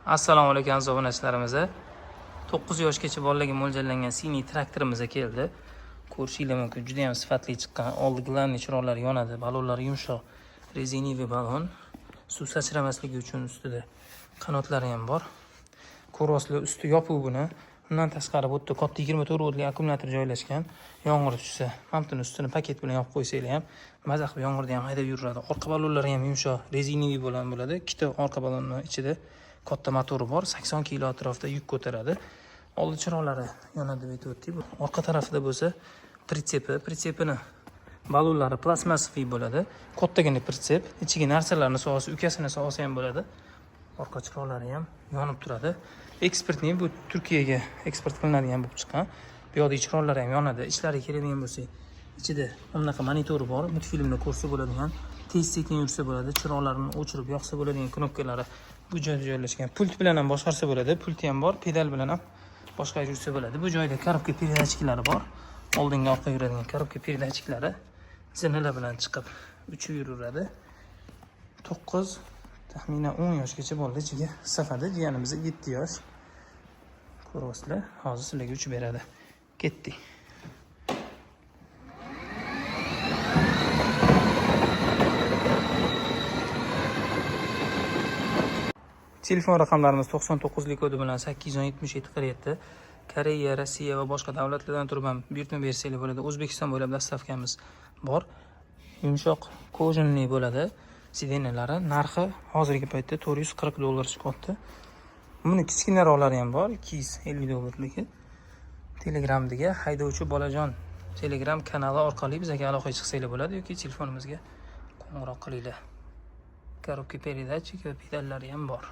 Assalomu alaykum, aziz obunachilarimiz. 9 yoshgacha bolalarga mo'ljallangan синий traktorimiz keldi. Ko'rishinglar mumkin, juda ham sifatli chiqqan. Oldi главный chiroqlari yonadi, ballonlari yumshoq, резиновый ballon. Suv sachramasligi uchun ustida qanotlari ham bor. Ko'ryapsizlar, usti yopiq buni. Undan tashqari bu yerda katta 24 voltli akkumulyator joylashgan. Yomg'ir tushsa, mana buni ustini paket bilan yopib qo'ysanglar ham maza qilib yomg'irda ham haydab yuraveradi. Orqa ballonlari ham yumshoq, резиновый bo'lgan bo'ladi. Ikkita orqa ballonni ichida katta motori bor, 80 kilo atrofida yuk ko'taradi. Oldi chiroqlari yonadi deb aytib o'tdik. Orqa tarafida bo'lsa pritsepi, pritsepini ballonlari пластмассовый bo'ladi. Kattagina pritsep, ichiga narsalarni solsa, ukasini solsa ham bo'ladi. Orqa chiroqlari ham yonib turadi. Экспортный, bu Turkiyaga eksport qilinadigan bo'lib chiqqan. Bu yoqdagi chiroqlari ham yonadi. Ichlariga keladigan bo'lsak, ichida bunaqa monitori bor, multfilmni ko'rsa bo'ladigan, tez sekin yursa bo'ladi, chiroqlarni o'chirib yoqsa bo'ladigan knopkalari bu joyda joylashgan. Pult bilan ham boshqarsa bo'ladi, pulti ham bor, pedal bilan ham boshqarib yursa bo'ladi. Bu joyda коробка передатчик lari bor. Oldinga orqaga yuradigan коробка передатчик lari zinalar bilan chiqib uchib yuraveradi. 9, taxminan 10 yoshgacha bolalar ichiga sig'adi. Jiyanimiz 7 yosh. Ko'ryapsizlar, hozir sizlarga uchib beradi. Ketdik. Telefon raqamlarimiz 99 kodi bilan 877 47. Koreya, Rossiya va boshqa davlatlardan turib ham buyurtma bersanglar bo'ladi. O'zbekiston bo'ylab доставка miz bor. Yumshoq кожаный bo'ladi сиденья lari. Narxi hozirgi paytda 440 dollar chiqyapti. Buni kichkinaroqlari ham bor, 250 dollarligi. Telegramdagi Haydovchi bolajon Telegram kanali orqali bizga aloqaga chiqsanglar bo'ladi yoki telefonimizga qo'ng'iroq qilinglar. Коробка передатчик va pedallari ham bor.